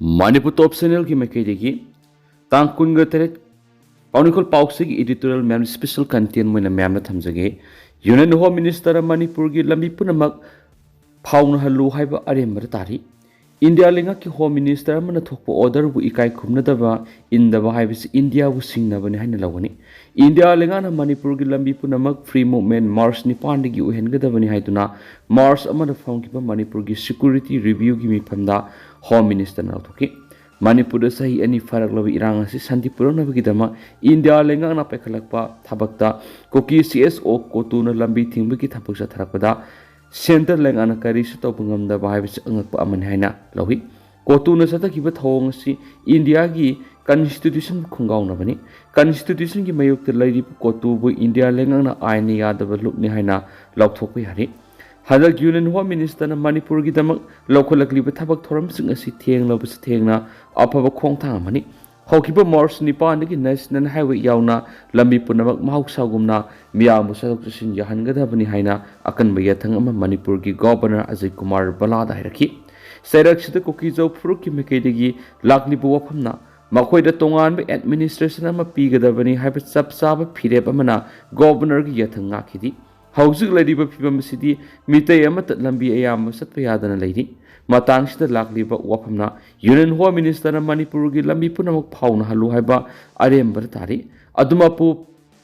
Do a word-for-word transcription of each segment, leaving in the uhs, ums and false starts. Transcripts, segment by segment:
ꯃꯅꯤꯄꯨꯔ ꯇꯣꯞ ꯆꯦꯅꯦꯜꯒꯤ ꯃꯥꯏꯀꯩꯗꯒꯤ ꯇꯥꯡ ꯀꯨꯟꯒ ꯇꯔꯦꯠ ꯄꯥꯎꯅꯤꯈꯣꯜ ꯄꯥꯎꯆꯦꯒꯤ editorial ꯃꯌꯥꯝ special content ꯑꯣꯏꯅ ꯃꯌꯥꯝꯅ ꯊꯝꯖꯒꯦ꯫ Union Home Minister ꯃꯅꯤꯄꯨꯔꯒꯤ ꯂꯝꯕꯤ ꯄꯨꯝꯅꯃꯛ ꯐꯥꯎꯅꯍꯜꯂꯨ ꯍꯥꯏꯕ ꯑꯔꯦꯝꯕꯗ ꯇꯥꯔꯤ꯫ ꯏꯟꯗꯤꯌꯥ ꯂꯩꯉꯥꯛꯀꯤ Home Minister ꯑꯃꯅ ꯊꯣꯛꯄ orderꯕꯨ ꯏꯀꯥꯏ ꯈꯨꯝꯅꯗꯕ, ꯏꯟꯗꯕ ꯍꯥꯏꯕꯁꯤ ꯏꯟꯗꯤꯌꯥꯕꯨ ꯁꯤꯡꯅꯕꯅꯤ ꯍꯥꯏꯅ ꯂꯧꯒꯅꯤ꯫ ꯏꯟꯗꯤꯌꯥ ꯂꯩꯉꯥꯛꯅ ꯃꯅꯤꯄꯨꯔꯒꯤ ꯂꯝꯕꯤ ꯄꯨꯝꯅꯃꯛ free movement March ꯅꯤꯄꯥꯟꯗꯒꯤ ꯑꯣꯏꯍꯟꯒꯗꯕꯅꯤ ꯍꯥꯏꯗꯨꯅ March ꯑꯃꯗ ꯐꯝꯈꯤꯕ ꯃꯅꯤꯄꯨꯔꯒꯤ security reviewꯒꯤ ꯃꯤꯐꯝꯗ Home Ministerꯅ ꯂꯥꯎꯊꯣꯛꯈꯤ꯫ ꯃꯅꯤꯄꯨꯔꯗ ꯆꯍꯤ ꯑꯅꯤ ꯐꯥꯔꯛꯂꯕ ꯏꯔꯥꯡ ꯑꯁꯤ ꯁꯥꯟꯇꯤ ꯄꯨꯔꯛꯅꯕꯒꯤꯗꯃꯛ ꯏꯟꯗꯤꯌꯥ ꯂꯩꯉꯥꯛꯅ ꯄꯥꯏꯈꯠꯂꯛꯄ ꯊꯕꯛꯇ ꯀꯨꯀꯤ CSO ꯀꯣꯇꯨꯅ ꯂꯝꯕꯤ ꯊꯤꯡꯕꯒꯤ ꯊꯕꯛ ꯆꯠꯊꯔꯛꯄꯗ centre ꯂꯩꯉꯥꯛꯅ ꯀꯔꯤꯁꯨ ꯇꯧꯕ ꯉꯝꯗꯕ ꯍꯥꯏꯕꯁꯤ ꯑꯉꯛꯄ ꯑꯃꯅꯤ ꯍꯥꯏꯅ ꯂꯧꯏ꯫ ꯀꯣꯇꯨꯅ ꯆꯠꯊꯈꯤꯕ ꯊꯧꯑꯣꯡ ꯑꯁꯤ ꯏꯟꯗꯤꯌꯥꯒꯤ constitution ꯈꯣꯡꯒꯥꯎꯅꯕꯅꯤ꯫ Constitutionꯒꯤ ꯃꯥꯌꯣꯛꯇ ꯂꯩꯔꯤꯕ ꯀꯣꯇꯨꯕꯨ ꯏꯟꯗꯤꯌꯥ ꯂꯩꯉꯥꯛꯅ ꯑꯥꯏꯟꯅ ꯌꯥꯗꯕ ꯂꯨꯞꯅꯤ ꯍꯥꯏꯅ ꯂꯥꯎꯊꯣꯛꯄ ꯌꯥꯔꯤ꯫ ꯍꯟꯗꯛ Union Home Ministerꯅ ꯃꯅꯤꯄꯨꯔꯒꯤꯗꯃꯛ ꯂꯧꯈꯠꯂꯛꯂꯤꯕ ꯊꯕꯛ ꯊꯧꯔꯝꯁꯤꯡ ꯑꯁꯤ ꯊꯦꯡꯂꯕꯁꯨ ꯊꯦꯡꯅ ꯑꯐꯕ ꯈꯣꯡꯊꯥꯡ ꯑꯃꯅꯤ꯫ ꯍꯧꯈꯤꯕ March ꯅꯤꯄꯥꯟꯗꯒꯤ National Highway ꯌꯥꯎꯅ ꯂꯝꯕꯤ ꯄꯨꯝꯅꯃꯛ ꯃꯍꯧꯁꯥꯒꯨꯝꯅ ꯃꯤꯌꯥꯝꯕꯨ ꯆꯠꯊꯣꯛ ꯆꯠꯁꯤꯟ ꯌꯥꯍꯟꯒꯗꯕꯅꯤ ꯍꯥꯏꯅ ꯑꯀꯟꯕ ꯌꯥꯊꯪ ꯑꯃ ꯃꯅꯤꯄꯨꯔꯒꯤ Governor ꯑꯖꯌ ꯀꯨꯃꯥꯔ ꯚꯜꯂꯥꯗ ꯍꯥꯏꯔꯛꯈꯤ꯫ ꯆꯩꯔꯛꯁꯤꯗ ꯀꯨꯀꯤꯖꯧ ꯐꯨꯔꯨꯞꯀꯤ ꯃꯥꯏꯀꯩꯗꯒꯤ ꯂꯥꯛꯂꯤꯕ ꯋꯥꯐꯝꯅ ꯃꯈꯣꯏꯗ ꯇꯣꯉꯥꯟꯕ administration ꯑꯃ ꯄꯤꯒꯗꯕꯅꯤ ꯍꯥꯏꯕ ꯆꯞ ꯆꯥꯕ ꯐꯤꯔꯦꯞ ꯑꯃꯅ Governorꯒꯤ ꯌꯥꯊꯪ ꯉꯥꯛꯈꯤꯗꯦ꯫ ꯍꯧꯖꯤꯛ ꯂꯩꯔꯤꯕ ꯐꯤꯕꯝ ꯑꯁꯤꯗꯤ ꯃꯤꯇꯩ ꯑꯃꯠꯇ ꯂꯝꯕꯤ ꯑꯌꯥꯝꯕ ꯆꯠꯄ ꯌꯥꯗꯅ ꯂꯩꯔꯤ꯫ ꯃꯇꯥꯡꯁꯤꯗ ꯂꯥꯛꯂꯤꯕ ꯋꯥꯐꯝꯅ Union Home Ministerꯅ ꯃꯅꯤꯄꯨꯔꯒꯤ ꯂꯝꯕꯤ ꯄꯨꯝꯅꯃꯛ ꯐꯥꯎꯅꯍꯜꯂꯨ ꯍꯥꯏꯕ ꯑꯔꯦꯝꯕꯗ ꯇꯥꯔꯤ꯫ ꯑꯗꯨꯃꯛꯄꯨ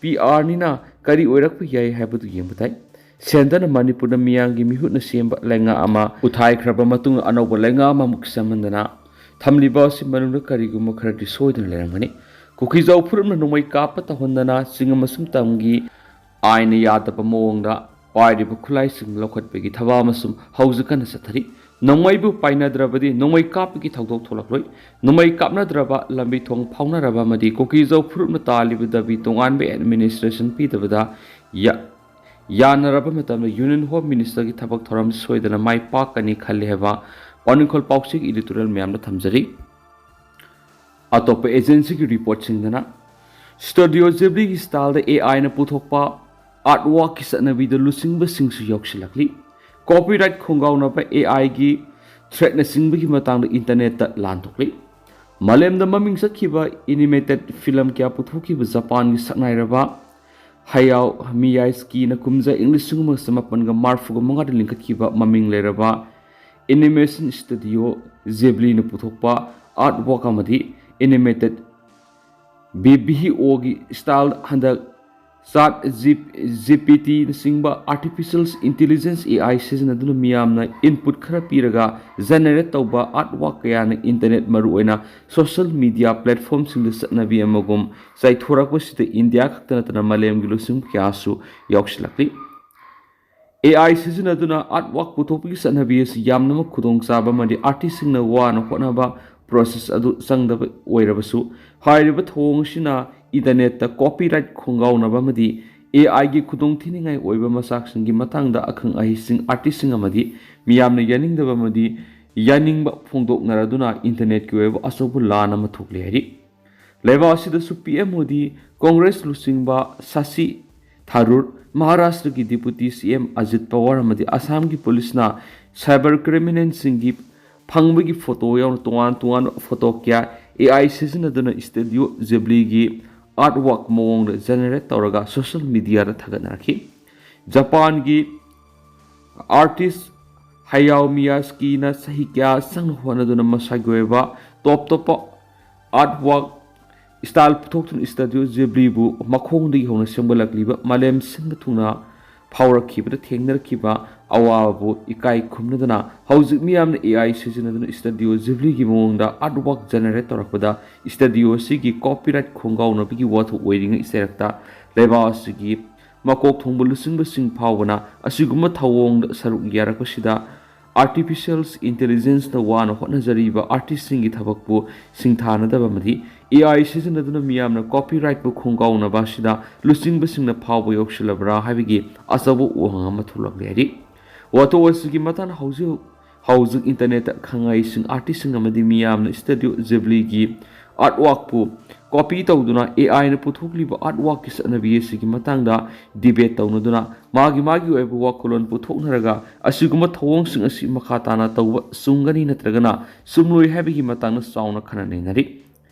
PRꯅꯤꯅ ꯀꯔꯤ ꯑꯣꯏꯔꯛꯄ ꯌꯥꯏ ꯍꯥꯏꯕꯗꯨ ꯌꯦꯡꯕ ꯇꯥꯏ꯫ Centreꯅ ꯃꯅꯤꯄꯨꯔꯗ ꯃꯤꯌꯥꯝꯒꯤ ꯃꯤꯍꯨꯠꯅ ꯁꯦꯝꯕ ꯂꯩꯉꯥꯛ ꯑꯃ ꯎꯊꯥꯏꯈ꯭ꯔꯕ ꯃꯇꯨꯡꯗ ꯑꯅꯧꯕ ꯂꯩꯉꯥꯛ ꯑꯃꯃꯨꯛ ꯁꯦꯝꯍꯟꯗꯅ ꯊꯝꯂꯤꯕ ꯑꯁꯤ ꯃꯅꯨꯡꯗ ꯀꯔꯤꯒꯨꯝꯕ ꯈꯔꯗꯤ ꯁꯣꯏꯗꯅ ꯂꯩꯔꯝꯒꯅꯤ꯫ ꯀꯨꯀꯤꯖꯧ ꯐꯨꯔꯨꯞꯅ ꯅꯣꯡꯃꯩ ꯀꯥꯞꯄ ꯇꯧꯍꯟꯗꯅ ꯆꯤꯡ ꯑꯃꯁꯨꯡ ꯇꯝꯒꯤ ꯑꯥꯏꯟꯅ ꯌꯥꯗꯕ ꯃꯑꯣꯡꯗ ꯄꯥꯏꯔꯤꯕ ꯈꯨꯠꯂꯥꯏꯁꯤꯡ ꯂꯧꯈꯠꯄꯒꯤ ꯊꯕꯛ ꯑꯃꯁꯨ ꯍꯧꯖꯤꯛ ꯀꯟꯅ ꯆꯠꯊꯔꯤ꯫ ꯅꯣꯡꯃꯩꯕꯨ ꯄꯥꯏꯅꯗ꯭ꯔꯕꯗꯤ ꯅꯣꯡꯃꯩ ꯀꯥꯞꯄꯒꯤ ꯊꯧꯗꯣꯛ ꯊꯣꯛꯂꯛꯂꯣꯏ꯫ ꯅꯣꯡꯃꯩ ꯀꯥꯞꯅꯗ꯭ꯔꯕ, ꯂꯝꯕꯤ ꯊꯣꯡ ꯐꯥꯎꯅꯔꯕ ꯑꯃꯗꯤ ꯀꯨꯀꯤꯖꯧ ꯐꯨꯔꯨꯞꯅ ꯇꯥꯜꯂꯤꯕ ꯗꯥꯕꯤ ꯇꯣꯉꯥꯟꯕ administration ꯄꯤꯗꯕꯗ ꯌꯥ-, ꯌꯥꯅꯔꯕ ꯃꯇꯝꯗ Union Home Ministerꯒꯤ ꯊꯕꯛ ꯊꯧꯔꯝ ꯁꯣꯏꯗꯅ ꯃꯥꯏ ꯄꯥꯛꯀꯅꯤ ꯈꯜꯂꯤ ꯍꯥꯏꯕ ꯄꯥꯎꯅꯤꯡꯈꯣꯜ ꯄꯥꯎꯆꯦꯒꯤ editorial ꯃꯌꯥꯝꯗ ꯊꯝꯖꯔꯤ꯫ ꯑꯇꯣꯞꯄ agencyꯒꯤ reportꯁꯤꯡꯗꯅ Studio Ghibliꯒꯤ styleꯗ AIꯅ ꯄꯨꯊꯣꯛꯄ artworkꯀꯤ ꯆꯠꯅꯕꯤꯗ ꯂꯨꯆꯤꯡꯕꯁꯤꯡꯁꯨ ꯌꯥꯎꯁꯤꯜꯂꯛꯂꯤ꯫ Copyright ꯈꯣꯡꯒꯥꯎꯅꯕ AIꯒꯤ ꯊ꯭ꯔꯦꯠꯅꯆꯤꯡꯕꯒꯤ ꯃꯇꯥꯡꯗ ꯏꯟꯇꯔꯅꯦꯠꯇ ꯂꯥꯟ ꯊꯣꯛꯂꯤ꯫ ꯃꯥꯂꯦꯝꯗ ꯃꯃꯤꯡ ꯆꯠꯈꯤꯕ ꯑꯦꯅꯤꯃꯦꯇꯦꯠ ꯐꯤꯂꯝ ꯀꯌꯥ ꯄꯨꯊꯣꯛꯈꯤꯕ ꯖꯄꯥꯟꯒꯤ ꯁꯛꯅꯥꯏꯔꯕ ꯍꯌꯥꯎ ꯃꯤꯌꯥꯏꯁꯀꯤꯅ ꯀꯨꯝꯖꯥ ꯏꯪ ꯂꯤꯁꯤꯡ ꯑꯃꯒ ꯆꯃꯥꯄꯟꯒ ꯃꯔꯤꯐꯨꯒ ꯃꯉꯥꯗ ꯂꯤꯡꯈꯠꯈꯤꯕ ꯃꯃꯤꯡ ꯂꯩꯔꯕ ꯑꯦꯅꯤꯃꯦꯁꯟ ꯁ꯭ꯇꯨꯗꯤꯑꯣ ꯖꯦꯕ꯭ꯂꯤꯅ ꯄꯨꯊꯣꯛꯄ ꯑꯥꯔꯠ ꯋꯥꯔꯛ ꯑꯃꯗꯤ ꯑꯦꯅꯤꯃꯦꯇꯦꯠ ꯕꯤ ꯕꯤ ꯑꯣꯒꯤ ꯁ꯭ꯇꯥꯏꯜ ꯍꯟꯗꯛ ꯆꯥꯠ ꯖꯤ ꯄꯤ ꯇꯤꯅꯆꯤꯡꯕ ꯑꯥꯔꯇꯤꯐꯤꯁꯤꯌꯦꯜ ꯏꯟꯇꯦꯂꯤꯖꯦꯟꯁ, ꯑꯦ ꯑꯥꯏ, ꯁꯤꯖꯤꯟꯅꯗꯨꯅ ꯃꯤꯌꯥꯝꯅ ꯏꯟꯄꯨꯠ ꯈꯔ ꯄꯤꯔꯒ ꯖꯦꯅꯦꯔꯦꯠ ꯇꯧꯕ ꯑꯥꯔꯠ ꯋꯥꯔꯛ ꯀꯌꯥꯅ ꯏꯟꯇꯔꯅꯦꯠ, ꯃꯔꯨꯑꯣꯏꯅ ꯁꯣꯁꯤꯌꯦꯜ ꯃꯤꯗꯤꯌꯥ ꯄ꯭ꯂꯦꯠꯐꯣꯔꯝꯁꯤꯡꯗ ꯆꯠꯅꯕꯤ ꯑꯃꯒꯨꯝ ꯆꯥꯏꯊꯣꯔꯛꯄꯁꯤꯗ ꯏꯟꯗꯤꯌꯥ ꯈꯛꯇ ꯅꯠꯇꯅ ꯃꯥꯂꯦꯝꯒꯤ ꯂꯨꯆꯤꯡꯕ ꯀꯌꯥꯁꯨ ꯌꯥꯎꯁꯤꯜꯂꯛꯂꯤ꯫ ꯑꯦ ꯑꯥꯏ ꯁꯤꯖꯤꯟꯅꯗꯨꯅ ꯑꯥꯔꯠ ꯋꯥꯔꯛ ꯄꯨꯊꯣꯛꯄꯒꯤ ꯆꯠꯅꯕꯤ ꯑꯁꯤ ꯌꯥꯝꯅꯃꯛ ꯈꯨꯗꯣꯡꯆꯥꯕ ꯑꯃꯗꯤ ꯑꯥꯔꯇꯤꯁꯁꯤꯡꯅ ꯋꯥꯅ ꯍꯣꯠꯅꯕ ꯄ꯭ꯔꯣꯁꯦꯁ ꯑꯗꯨ ꯆꯪꯗꯕ ꯑꯣꯏꯔꯕꯁꯨ, ꯍꯥꯏꯔꯤꯕ ꯊꯧꯑꯣꯡ ꯑꯁꯤꯅ ꯏꯟꯇꯔꯅꯦꯠꯇ ꯀꯣꯄꯤꯔꯥꯏꯠ ꯈꯣꯡꯒꯥꯎꯅꯕ ꯑꯃꯗꯤ ꯑꯦ ꯑꯥꯏꯒꯤ ꯈꯨꯗꯣꯡꯊꯤꯅꯤꯡꯉꯥꯏ ꯑꯣꯏꯕ ꯃꯆꯥꯛꯁꯤꯡꯒꯤ ꯃꯇꯥꯡꯗ ꯑꯈꯪ ꯑꯍꯩꯁꯤꯡ, ꯑꯥꯔꯇꯤꯁꯁꯤꯡ ꯑꯃꯗꯤ ꯃꯤꯌꯥꯝꯅ ꯌꯥꯅꯤꯡꯗꯕ ꯑꯃꯗꯤ ꯌꯥꯅꯤꯡꯕ ꯐꯣꯡꯗꯣꯛꯅꯔꯗꯨꯅ ꯏꯟꯇꯔꯅꯦꯠꯀꯤ ꯑꯣꯏꯕ ꯑꯆꯧꯕ ꯂꯥꯟ ꯑꯃ ꯊꯣꯛꯂꯦ ꯍꯥꯏꯔꯤ꯫ ꯂꯩꯕꯥꯛ ꯑꯁꯤꯗꯁꯨ ꯄꯤ ꯑꯦꯝ ꯃꯣꯗꯤ, ꯀꯣꯡꯒ꯭ꯔꯦꯁ ꯂꯨꯆꯤꯡꯕ ꯁꯥꯁꯤ ꯊꯥꯔꯨꯔ, ꯃꯍꯥꯔꯥꯁꯇ꯭ꯔꯒꯤ ꯗꯤꯄꯨꯇꯤ ꯁꯤ ꯑꯦꯝ ꯑꯖꯤꯠ ꯄꯋꯥꯔ ꯑꯃꯗꯤ ꯑꯁꯥꯝꯒꯤ ꯄꯨꯂꯤꯁꯅ ꯁꯥꯏꯕꯔ ꯀ꯭ꯔꯤꯃꯤꯅꯦꯜꯁꯤꯡꯒꯤ ꯐꯪꯕꯒꯤ ꯐꯣꯇꯣ ꯌꯥꯎꯅ ꯇꯣꯉꯥꯟ ꯇꯣꯉꯥꯟꯕ ꯐꯣꯇꯣ ꯀꯌꯥ ꯑꯦ ꯑꯥꯏ ꯁꯤꯖꯤꯟꯅꯗꯨꯅ ꯁ꯭ꯇꯨꯗꯤꯑꯣ ꯖꯤꯕ꯭ꯂꯤꯒꯤ ꯑꯥꯔꯠ ꯋꯥꯔꯛ ꯃꯑꯣꯡꯗ ꯖꯦꯅꯦꯔꯦꯠ ꯇꯧꯔꯒ ꯁꯣꯁꯤꯌꯦꯜ ꯃꯤꯗꯤꯌꯥꯗ ꯊꯥꯒꯠꯅꯔꯛꯈꯤ꯫ ꯖꯄꯥꯟꯒꯤ ꯑꯥꯔꯇꯤꯁ ꯍꯌꯥꯎ ꯃꯤꯌꯥꯁꯀꯤꯅ ꯆꯍꯤ ꯀꯌꯥ ꯆꯪꯅ ꯍꯣꯠꯅꯗꯨꯅ ꯃꯁꯥꯒꯤ ꯑꯣꯏꯕ ꯇꯣꯞ ꯇꯣꯞꯄ ꯑꯥꯔꯠ ꯋꯥꯔꯛ ꯁ꯭ꯇꯥꯏꯜ ꯄꯨꯊꯣꯛꯇꯨꯅ ꯁ꯭ꯇꯨꯗꯤꯑꯣ ꯖꯤꯕ꯭ꯂꯤꯕꯨ ꯃꯈꯣꯡꯗꯒꯤ ꯍꯧꯅ ꯁꯦꯝꯒꯠꯂꯛꯂꯤꯕ ꯃꯥꯂꯦꯝ ꯁꯤꯟꯕ ꯊꯨꯡꯅ ꯐꯥꯎꯔꯛꯈꯤꯕꯗ ꯊꯦꯡꯅꯔꯛꯈꯤꯕ ꯑꯋꯥꯕꯕꯨ ꯏꯀꯥꯏ ꯈꯨꯝꯅꯗꯅ ꯍꯧꯖꯤꯛ ꯃꯤꯌꯥꯝꯅ ꯑꯦ ꯑꯥꯏ ꯁꯤꯖꯤꯟꯅꯗꯨꯅ ꯁ꯭ꯇꯨꯗꯤꯑꯣ ꯖꯤꯕ꯭ꯂꯤꯒꯤ ꯃꯑꯣꯡꯗ ꯑꯥꯔꯠ ꯋꯥꯔꯛ ꯖꯦꯅꯦꯔꯦꯠ ꯇꯧꯔꯛꯄꯗ ꯁ꯭ꯇꯨꯗꯤꯑꯣ ꯑꯁꯤꯒꯤ ꯀꯣꯄꯤꯔꯥꯏꯠ ꯈꯣꯡꯒꯥꯎꯅꯕꯒꯤ ꯋꯥꯊꯣꯛ ꯑꯣꯏꯔꯤꯉꯩ ꯆꯩꯔꯛꯇ ꯂꯩꯕꯥꯛ ꯑꯁꯤꯒꯤ ꯃꯀꯣꯛ ꯊꯣꯡꯕ ꯂꯨꯆꯤꯡꯕꯁꯤꯡ ꯐꯥꯎꯕꯅ ꯑꯁꯤꯒꯨꯝꯕ ꯊꯧꯑꯣꯡꯗ ꯁꯔꯨꯛ ꯌꯥꯔꯛꯄꯁꯤꯗ ꯑꯥꯔꯇꯤꯐꯤꯁꯤꯌꯦꯜ ꯏꯟꯇꯦꯂꯤꯖꯦꯟꯁꯅ ꯋꯥꯅ ꯍꯣꯠꯅꯖꯔꯤꯕ ꯑꯥꯔꯇꯤꯁꯁꯤꯡꯒꯤ ꯊꯕꯛꯄꯨ ꯁꯤꯡꯊꯥꯅꯗꯕ ꯑꯃꯗꯤ ꯑꯦ ꯑꯥꯏ ꯁꯤꯖꯤꯟꯅꯗꯨꯅ ꯃꯤꯌꯥꯝꯅ ꯀꯣꯄꯤꯔꯥꯏꯠꯄꯨ ꯈꯣꯡꯒꯥꯎꯅꯕ ꯑꯁꯤꯗ ꯂꯨꯆꯤꯡꯕꯁꯤꯡꯅ ꯐꯥꯎꯕ ꯌꯧꯁꯤꯜꯂꯕ꯭ꯔꯥ ꯍꯥꯏꯕꯒꯤ ꯑꯆꯧꯕ ꯋꯥꯍꯪ ꯑꯃ ꯊꯣꯛꯂꯛꯂꯦ ꯍꯥꯏꯔꯤ꯫ ꯋꯥꯊꯣꯛ ꯑꯁꯤꯒꯤ ꯃꯇꯥꯡꯗ ꯍꯧꯖꯤꯛ ꯍꯧꯖꯤꯛ ꯏꯟꯇꯔꯅꯦꯠꯇ ꯈꯪꯍꯩꯁꯤꯡ, ꯑꯥꯔꯇꯤꯁꯁꯤꯡ ꯑꯃꯗꯤ ꯃꯤꯌꯥꯝꯅ ꯁ꯭ꯇꯨꯗꯤꯑꯣ ꯖꯤꯕ꯭ꯂꯤꯒꯤ ꯑꯥꯔꯠ ꯋꯥꯔꯛꯄꯨ ꯀꯣꯄꯤ ꯇꯧꯗꯨꯅ ꯑꯦ ꯑꯥꯏꯅ ꯄꯨꯊꯣꯛꯂꯤꯕ ꯑꯥꯔꯠ ꯋꯥꯛꯀꯤ ꯆꯠꯅꯕꯤ ꯑꯁꯤꯒꯤ ꯃꯇꯥꯡꯗ ꯗꯤꯕꯦꯠ ꯇꯧꯅꯗꯨꯅ ꯃꯥꯒꯤ ꯃꯥꯒꯤ ꯑꯣꯏꯕ ꯋꯥꯈꯜꯂꯣꯟ ꯄꯨꯊꯣꯛꯅꯔꯒ ꯑꯁꯤꯒꯨꯝꯕ ꯊꯧꯑꯣꯡꯁꯤꯡ ꯑꯁꯤ ꯃꯈꯥ ꯇꯥꯅ ꯇꯧꯕ ꯆꯨꯝꯒꯅꯤ ꯅꯠꯇ꯭ꯔꯒꯅ ꯆꯨꯝꯂꯣꯏ ꯍꯥꯏꯕꯒꯤ ꯃꯇꯥꯡꯗ ꯆꯥꯎꯅ ꯈꯟꯅ ꯅꯩꯅꯔꯤ꯫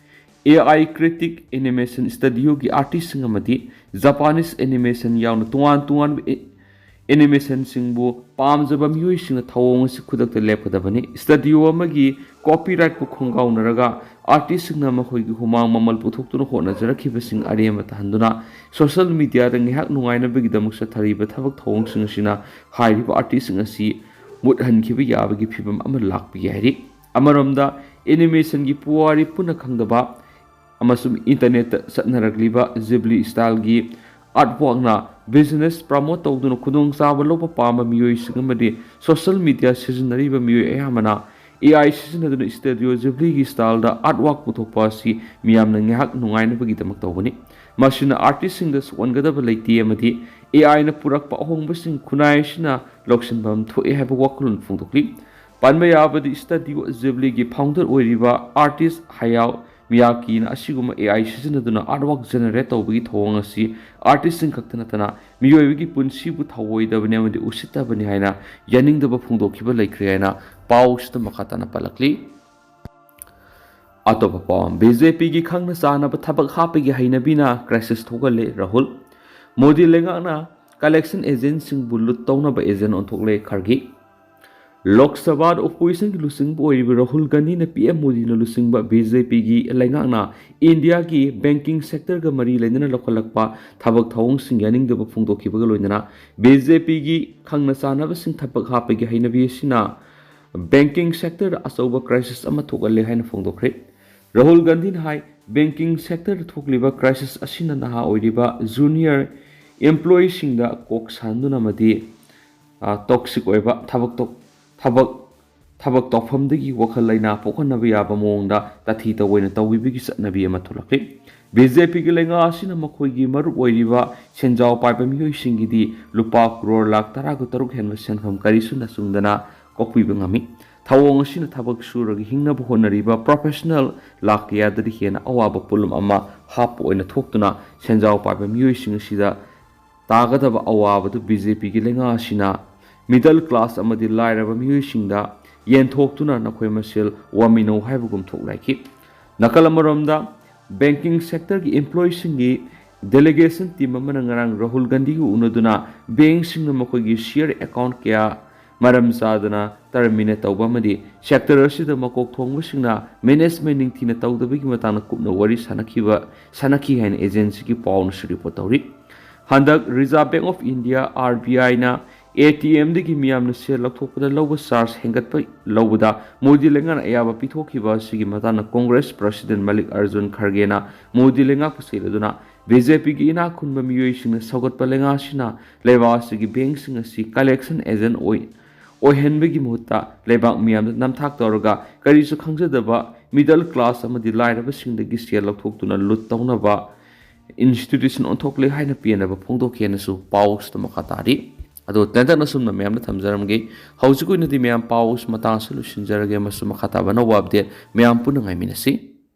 ꯑꯦ ꯑꯥꯏ ꯀ꯭ꯔꯤꯇꯤꯛ ꯑꯦꯅꯤꯃꯦꯁꯟ ꯁ꯭ꯇꯨꯗꯤꯑꯣꯒꯤ ꯑꯥꯔꯇꯤꯁꯁꯤꯡ ꯑꯃꯗꯤ ꯖꯄꯥꯅꯤꯁ ꯑꯦꯅꯤꯃꯦꯁꯟ ꯌꯥꯎꯅ ꯇꯣꯉꯥꯟ ꯇꯣꯉꯥꯟꯕ ꯑꯦ-, ꯑꯦꯅꯤꯃꯦꯁꯟꯁꯤꯡꯕꯨ ꯄꯥꯝꯖꯕ ꯃꯤꯑꯣꯏꯁꯤꯡꯅ ꯊꯧꯑꯣꯡ ꯑꯁꯤ ꯈꯨꯗꯛꯇ ꯂꯦꯞꯀꯗꯕꯅꯤ꯫ ꯁ꯭ꯇꯨꯗꯤꯑꯣ ꯑꯃꯒꯤ ꯀꯣꯄꯤꯔꯥꯏꯠꯄꯨ ꯈꯣꯡꯒꯥꯎꯅꯔꯒ ꯑꯥꯔꯇꯤꯁꯁꯤꯡꯅ ꯃꯈꯣꯏꯒꯤ ꯍꯨꯃꯥꯡ ꯃꯃꯜ ꯄꯨꯊꯣꯛꯇꯨꯅ ꯍꯣꯠꯅꯖꯔꯛꯈꯤꯕꯁꯤꯡ ꯑꯔꯦꯝꯕ ꯇꯥꯍꯟꯗꯨꯅ ꯁꯣꯁꯤꯌꯦꯜ ꯃꯤꯗꯤꯌꯥꯗ ꯉꯥꯏꯍꯥꯛ ꯅꯨꯡꯉꯥꯏꯅꯕꯒꯤꯗꯃꯛ ꯆꯠꯊꯔꯤꯕ ꯊꯕꯛ ꯊꯧꯑꯣꯡꯁꯤꯡ ꯑꯁꯤꯅ ꯍꯥꯏꯔꯤꯕ ꯑꯥꯔꯇꯤꯁꯁꯤꯡ ꯑꯁꯤ ꯃꯨꯠꯍꯟꯈꯤꯕ ꯌꯥꯕꯒꯤ ꯐꯤꯚꯝ ꯑꯃ ꯂꯥꯛꯄ ꯌꯥꯏ ꯍꯥꯏꯔꯤ꯫ ꯑꯃꯔꯣꯝꯗ ꯑꯦꯅꯤꯃꯦꯁꯟꯒꯤ ꯄꯨꯋꯥꯔꯤ ꯄꯨꯟꯅ ꯈꯪꯗꯕ ꯑꯃꯁꯨꯡ ꯏꯟꯇꯔꯅꯦꯠꯇ ꯆꯠꯅꯔꯛꯂꯤꯕ ꯖꯤꯕ꯭ꯂꯤ ꯁ꯭ꯇꯥꯏꯜꯒꯤ ꯑꯥꯔꯠ ꯋꯥꯛꯅ ꯕꯤꯖꯤꯅꯦꯁ ꯄ꯭ꯔꯃꯣꯠ ꯇꯧꯗꯨꯅ ꯈꯨꯗꯣꯡꯆꯥꯕ ꯂꯧꯕ ꯄꯥꯝꯕ ꯃꯤꯑꯣꯏꯁꯤꯡ ꯑꯃꯗꯤ ꯁꯣꯁꯤꯌꯦꯜ ꯃꯤꯗꯤꯌꯥ ꯁꯤꯖꯤꯟꯅꯔꯤꯕ ꯃꯤꯑꯣꯏ ꯑꯌꯥꯝꯕꯅ ꯑꯦ ꯑꯥꯏ ꯁꯤꯖꯤꯟꯅꯗꯨꯅ ꯁ꯭ꯇꯨꯗꯤꯑꯣ ꯖꯤꯕ꯭ꯂꯤꯒꯤ ꯁ꯭ꯇꯥꯏꯜꯗ ꯑꯥꯔꯠ ꯋꯥꯛ ꯄꯨꯊꯣꯛꯄ ꯑꯁꯤ ꯃꯤꯌꯥꯝꯅ ꯉꯥꯏꯍꯥꯛ ꯅꯨꯡꯉꯥꯏꯅꯕꯒꯤꯗꯃꯛ ꯇꯧꯕꯅꯤ꯫ ꯃꯁꯤꯅ ꯑꯥꯔꯇꯤꯁꯁꯤꯡꯗ ꯁꯣꯛꯍꯟꯒꯗꯕ ꯂꯩꯇꯦ ꯑꯃꯗꯤ ꯑꯦ ꯑꯥꯏꯅ ꯄꯨꯔꯛꯄ ꯑꯍꯣꯡꯕꯁꯤꯡ ꯈꯨꯟꯅꯥꯏ ꯑꯁꯤꯅ ꯂꯧꯁꯤꯟꯐꯝ ꯊꯣꯛꯑꯦ ꯍꯥꯏꯕ ꯋꯥꯈꯜꯂꯣꯟ ꯐꯣꯡꯗꯣꯛꯂꯤ꯫ ꯄꯟꯕ ꯌꯥꯕꯗꯤ ꯁ꯭ꯇꯨꯗꯤꯑꯣ ꯖꯤꯕ꯭ꯂꯤꯒꯤ ꯐꯥꯎꯟꯗꯔ ꯑꯣꯏꯔꯤꯕ ꯑꯥꯔꯇꯤꯁ ꯍꯌꯥꯎ ꯃꯤꯌꯥꯀꯤꯅ ꯑꯁꯤꯒꯨꯝꯕ ꯑꯦ ꯑꯥꯏ ꯁꯤꯖꯤꯟꯅꯗꯨꯅ ꯑꯥꯔꯠ ꯋꯥꯛ ꯖꯦꯅꯦꯔꯦꯠ ꯇꯧꯕꯒꯤ ꯊꯧꯑꯣꯡ ꯑꯁꯤ ꯑꯥꯔꯇꯤꯁꯁꯤꯡ ꯈꯛꯇ ꯅꯠꯇꯅ ꯃꯤꯑꯣꯏꯕꯒꯤ ꯄꯨꯟꯁꯤꯕꯨ ꯊꯧꯑꯣꯏꯗꯕꯅꯤ ꯑꯃꯗꯤ ꯎꯁꯤꯠꯇꯕꯅꯤ ꯍꯥꯏꯅ ꯌꯥꯅꯤꯡꯗꯕ ꯐꯣꯡꯗꯣꯛꯈꯤꯕ ꯂꯩꯈ꯭ꯔꯦ ꯍꯥꯏꯅ ꯄꯥꯎ ꯑꯁꯤꯗ ꯃꯈꯥ ꯇꯥꯅ ꯄꯜꯂꯛꯂꯤ꯫ ꯑꯇꯣꯞꯄ ꯄꯥꯎ ꯑꯃ, ꯕꯤ ꯖꯦ ꯄꯤꯒꯤ ꯈꯪꯅ ꯆꯥꯟꯅꯕ ꯊꯕꯛ ꯍꯥꯞꯄꯒꯤ ꯍꯩꯅꯕꯤꯅ ꯀ꯭ꯔꯥꯏꯁꯤꯁ ꯊꯣꯛꯍꯜꯂꯦ ꯔꯥꯍꯨꯜ꯫ ꯃꯣꯗꯤ ꯂꯩꯉꯥꯛꯅ ꯀꯂꯦꯛꯁꯟ ꯑꯦꯖꯦꯟꯁꯤꯡꯕꯨ ꯂꯨꯠ ꯇꯧꯅꯕ ꯑꯦꯖꯦꯟ ꯑꯣꯟꯊꯣꯛꯂꯦ ꯈꯔꯒꯦ꯫ ꯂꯣꯛ ꯁꯚꯥꯗ ꯑꯣꯄꯣꯖꯤꯁꯟꯒꯤ ꯂꯨꯆꯤꯡꯕ ꯑꯣꯏꯔꯤꯕ ꯔꯥꯍꯨꯜ ꯒꯥꯟꯙꯤꯅ ꯄꯤ ꯑꯦꯝ ꯃꯣꯗꯤꯅ ꯂꯨꯆꯤꯡꯕ ꯕꯤ ꯖꯦ ꯄꯤꯒꯤ ꯂꯩꯉꯥꯛꯅ ꯏꯟꯗꯤꯌꯥꯒꯤ ꯕꯦꯡꯀꯤꯡ ꯁꯦꯛꯇꯔꯒ ꯃꯔꯤ ꯂꯩꯅꯅ ꯂꯧꯈꯠꯂꯛꯄ ꯊꯕꯛ ꯊꯧꯑꯣꯡꯁꯤꯡ ꯌꯥꯅꯤꯡꯗꯕ ꯐꯣꯡꯗꯣꯛꯈꯤꯕꯒ ꯂꯣꯏꯅꯅ ꯕꯤ ꯖꯦ ꯄꯤꯒꯤ ꯈꯪꯅ ꯆꯥꯟꯅꯕꯁꯤꯡ ꯊꯕꯛ ꯍꯥꯞꯄꯒꯤ ꯍꯩꯅꯕꯤ ꯑꯁꯤꯅ ꯕꯦꯡꯀꯤꯡ ꯁꯦꯛꯇꯔꯗ ꯑꯆꯧꯕ ꯀ꯭ꯔꯥꯏꯁꯤꯁ ꯑꯃ ꯊꯣꯛꯍꯜꯂꯦ ꯍꯥꯏꯅ ꯐꯣꯡꯗꯣꯛꯈ꯭ꯔꯦ꯫ ꯔꯥꯍꯨꯜ ꯒꯥꯟꯙꯤꯅ ꯍꯥꯏ, ꯕꯦꯡꯀꯤꯡ ꯁꯦꯛꯇꯔꯗ ꯊꯣꯛꯂꯤꯕ ꯀ꯭ꯔꯥꯏꯁꯤꯁ ꯑꯁꯤꯅ ꯅꯍꯥ ꯑꯣꯏꯔꯤꯕ ꯖꯨꯅꯤꯌꯔ ꯑꯦꯝꯄ꯭ꯂꯣꯌꯤꯁꯤꯡꯗ ꯀꯣꯛ ꯁꯥꯍꯟꯗꯨꯅ ꯑꯃꯗꯤ, ꯑ, ꯇꯣꯛꯁꯤꯛ ꯑꯣꯏꯕ ꯊꯕꯛ ꯇꯣꯛ-, ꯊꯕꯛ, ꯊꯕꯛ ꯇꯧꯐꯝꯗꯒꯤ ꯋꯥꯈꯜ ꯂꯩꯅꯥ ꯄꯣꯛꯍꯟꯅꯕ ꯌꯥꯕ ꯃꯑꯣꯡꯗ ꯇꯥꯊꯤ ꯇꯧꯑꯣꯏꯅ ꯇꯧꯕꯤꯕꯒꯤ ꯆꯠꯅꯕꯤ ꯑꯃ ꯊꯣꯛꯂꯛꯂꯤ꯫ ꯕꯤ ꯖꯦ ꯄꯤꯒꯤ ꯂꯩꯉꯥꯛ ꯑꯁꯤꯅ ꯃꯈꯣꯏꯒꯤ ꯃꯔꯨꯞ ꯑꯣꯏꯔꯤꯕ ꯁꯦꯟꯖꯥꯎ ꯄꯥꯏꯕ ꯃꯤꯑꯣꯏꯁꯤꯡꯒꯤꯗꯤ ꯂꯨꯄꯥ ꯀ꯭ꯔꯣꯔ ꯂꯥꯈ ꯇꯔꯥꯒ ꯇꯔꯨꯛ ꯍꯦꯟꯕ ꯁꯦꯟꯐꯝ ꯀꯔꯤꯁꯨ ꯅꯆꯨꯡꯗꯅ ꯀꯣꯛꯄꯤꯕ ꯉꯝꯃꯤ꯫ ꯊꯧꯑꯣꯡ ꯑꯁꯤꯅ ꯊꯕꯛ ꯁꯨꯔꯒ ꯍꯤꯡꯅꯕ ꯍꯣꯠꯅꯔꯤꯕ professional ꯂꯥꯛ ꯀꯌꯥꯗꯗꯤ ꯍꯦꯟꯅ ꯑꯋꯥꯕ ꯄꯣꯠꯂꯨꯝ ꯑꯃ ꯍꯥꯞꯄ ꯑꯣꯏꯅ ꯊꯣꯛꯇꯨꯅ ꯁꯦꯟꯖꯥꯎ ꯄꯥꯏꯕ ꯃꯤꯑꯣꯏꯁꯤꯡ ꯑꯁꯤꯗ ꯇꯥꯒꯗꯕ ꯑꯋꯥꯕꯗꯨ BJPꯒꯤ ꯂꯩꯉꯥꯛ ꯑꯁꯤꯅ middle class ꯑꯃꯗꯤ ꯂꯥꯏꯔꯕ ꯃꯤꯑꯣꯏꯁꯤꯡꯗ ꯌꯦꯟꯊꯣꯛꯇꯨꯅ ꯅꯈꯣꯏ ꯃꯁꯦꯜ ꯋꯥꯃꯤꯟꯅꯧ ꯍꯥꯏꯕꯒꯨꯝ ꯊꯣꯛꯅꯈꯤ꯫ ꯅꯥꯀꯜ ꯑꯃꯔꯣꯝꯗ, banking sectorꯒꯤ employeeꯁꯤꯡꯒꯤ delegation team ꯑꯃꯅ ꯉꯔꯥꯡ ꯔꯥꯍꯨꯜ ꯒꯥꯟꯙꯤꯒ ꯎꯅꯗꯨꯅ bankꯁꯤꯡꯅ ꯃꯈꯣꯏꯒꯤ share account ꯀꯌꯥ ꯃꯔꯝ ꯆꯥꯗꯅ terminate ꯇꯧꯕ ꯑꯃꯗꯤ sector ꯑꯁꯤꯗ ꯃꯀꯣꯛ ꯊꯣꯡꯕꯁꯤꯡꯅ management ꯅꯤꯡꯊꯤꯅ ꯇꯧꯗꯕꯒꯤ ꯃꯇꯥꯡꯗ ꯀꯨꯞꯅ ꯋꯥꯔꯤ ꯁꯥꯅꯈꯤꯕ, ꯁꯥꯅꯈꯤ ꯍꯥꯏꯅ agencyꯒꯤ ꯄꯥꯎꯅꯁꯨ report ꯇꯧꯔꯤ꯫ ꯍꯟꯗꯛ Reserve Bank of India, RBIꯅ ATMꯗꯒꯤ ꯃꯤꯌꯥꯝꯅ ꯁꯦꯜ ꯂꯧꯊꯣꯛꯄꯗ ꯂꯧꯕ charge ꯍꯦꯟꯒꯠꯄ ꯂꯧꯕꯗ ꯃꯣꯗꯤ ꯂꯩꯉꯥꯛꯅ ꯑꯌꯥꯕ ꯄꯤꯊꯣꯛꯈꯤꯕ ꯑꯁꯤꯒꯤ ꯃꯇꯥꯡꯗ Congress President ꯃꯜꯂꯤꯛ ꯑꯔꯖꯨꯟ ꯈꯔꯒꯦꯅ ꯃꯣꯗꯤ ꯂꯩꯉꯥꯛꯄꯨ ꯁꯦꯜ ꯑꯗꯨꯅ BJPꯒꯤ ꯏꯅꯥꯛ ꯈꯨꯟꯕ ꯃꯤꯑꯣꯏꯁꯤꯡꯅ ꯁꯧꯒꯠꯄ ꯂꯩꯉꯥꯛ ꯑꯁꯤꯅ ꯂꯩꯕꯥꯛ ꯑꯁꯤꯒꯤ bankꯁꯤꯡ ꯑꯁꯤ collection agent ꯑꯣꯏ-, ꯑꯣꯏꯍꯟꯕꯒꯤ ꯃꯍꯨꯠꯇ ꯂꯩꯕꯥꯛ ꯃꯤꯌꯥꯝꯗ ꯅꯝꯊꯥꯛ ꯇꯧꯔꯒ ꯀꯔꯤꯁꯨ ꯈꯪꯖꯗꯕ middle class ꯑꯃꯗꯤ ꯂꯥꯏꯔꯕꯁꯤꯡꯗꯒꯤ ꯁꯦꯜ ꯂꯧꯊꯣꯛꯇꯨꯅ ꯂꯨꯠ ꯇꯧꯅꯕ institution ꯑꯣꯟꯊꯣꯛꯂꯦ ꯍꯥꯏꯅ ꯄꯦꯟꯗꯕ ꯐꯣꯡꯗꯣꯛꯈꯤ ꯍꯥꯏꯅꯁꯨ ꯄꯥꯎꯁꯤꯗ ꯃꯈꯥ ꯇꯥꯔꯤ꯫ ꯑꯗꯣ ꯇꯦꯟꯇꯛꯅ ꯁꯨꯝꯅ ꯃꯌꯥꯝꯗ ꯊꯝꯖꯔꯝꯒꯦ꯫ ꯍꯧꯖꯤꯛ ꯑꯣꯏꯅꯗꯤ ꯃꯌꯥꯝ ꯄꯥꯎꯁꯤ ꯃꯇꯥꯡꯁꯤ ꯂꯣꯏꯁꯤꯟꯖꯔꯒꯦ꯫ ꯃꯁꯨ ꯃꯈꯥ ꯇꯥꯕ ꯑꯅꯧꯕ update ꯃꯌꯥꯝ ꯄꯨꯟꯅ ꯉꯥꯏꯃꯤꯟꯅꯁꯤ꯫